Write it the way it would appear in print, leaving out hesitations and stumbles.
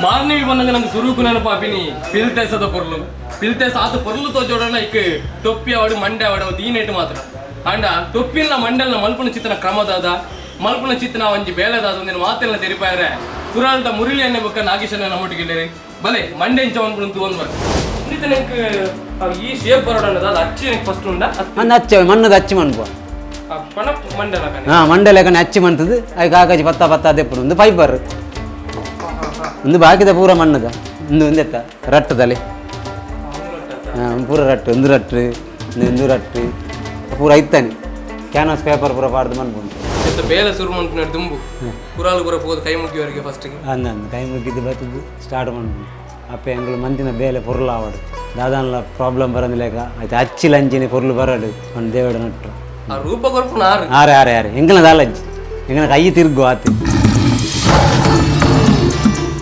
ಮಾರ್ನಿಮಿ ಬಂದಾಗ ನಂಗೆ ಸುರುಕು ನೆನಪಾಪಿನಿ ಪಿಲ್ತೆಸದ ಪೊರ್ಲು. ಪಿಲ್ತೆಸ ಆತ ಪೊರ್ಲು ತೋಜೋಡಣ ಇಕ್ ಟೊಪ್ಪಿ ಅವಡು ಮಂಡೆ ಅವಡು ದೀನೇಟು ಮಾತ್ರ. ಅಂಡ ಟೊಪ್ಪಿನ ಮಂಡಲ್ನ ಮಲ್ಪುನ ಚಿತ್ತನ ಕ್ರಮದಾದ ಮಲ್ಪುನ ಚಿತ್ತನ ಒಂಜಿ ಬೇಲೆದಾದ ಒಂದಿನ ಮಾತೆಲ್ಲ ತೆರಿಪಾಯರೆ ಕುರಾಲ್ದ ಮುರುಳಿ ಅನ್ನೆ ಬೊಕ್ಕ ನಾಗೇಶನ ನಮ್ಮೊಟ್ಟಿಗೆ ಬಲೆ ಮಂಡೆ ಇಂಚ ಒಂದು ತೂವೊಂದು ಬರ. ಇಂದಿನ ಈ ಶೇಪ್ ಬರೋಣ ಅದು ಅಚ್ಚಿ ಫಸ್ಟ್ ಉಂಡ. ಮಣ್ಣು ಅಚ್ಚ, ಮಣ್ಣದ ಅಚ್ಚಿ ಮನ್ಪುವ. ಪಣ ಮಂಡಲ. ಹಾ, ಮಂಡೆ ಲೆಕ್ಕನೆ ಅಚ್ಚಿ ಮಂತದು. ಅಯ್ಕೆ ಕಾಗಜಿ ಪತ್ತ ಪತ್ತ ಅದೇ ಒಂದು ಫೈಬರ್ ಒಂದು ಬಾಕಿದ ಪೂರ ಮಣ್ಣದ ಒಂದು ಒಂದೆತ್ತ ರಟ್ಟದಲ್ಲಿ. ಹಾಂ, ಪೂರ ರಟ್ಟು, ಒಂದು ರಟ್ಟು, ಒಂದು ರಟ್ಟು ಪೂರ ಐತಾನೆ ಕ್ಯಾನ್ವಾಸ್ ಪೇಪರ್ ಪೂರ ಪಾಡ್ದು ಮನ್ಪುಂಡು. ಎತ್ತ ಬೇಲೆ ಶುರು ಮನ್ಪುನ ದುಂಬು ಕುರಾಲ್ ಪೂರ ಪೋದು ಕೈ ಮುಗಿಯವರಿಗೆ ಫಸ್ಟ್ಗೆ. ಅಂದ ಅಂದ್ ಕೈ ಮುಗಿದ್ದು ಬತ್ತದು ಸ್ಟಾರ್ಟ್ ಮನ್ಪುಂಡು. ಅಪ್ಪೆ ಎಂಗಳು ಮಂತಿನ ಬೇಲೆ ಪೊರ್ಲು ಆವಡು, ದಾದಾನ್ಲ ಪ್ರಾಬ್ಲಮ್ ಬರಂದಿಲೇಕ ಆಯ್ತು, ಅಚ್ಚಿ ಲಂಚಿನ ಪೊರ್ಲು ಬರಡು ಒಂದು ದೇವಡ ನಟ್ಟು. ಆ ರೂಪ ಕೊರ್ಪುನ ಆರು. ಆರೆ ಆರೆ ಆರೆ, ಎಂಕಲ್ನ ದಾಲಜ್ಜಿ, ಎಂಕನ ಕೈ ತಿರ್ಗು ಆತು.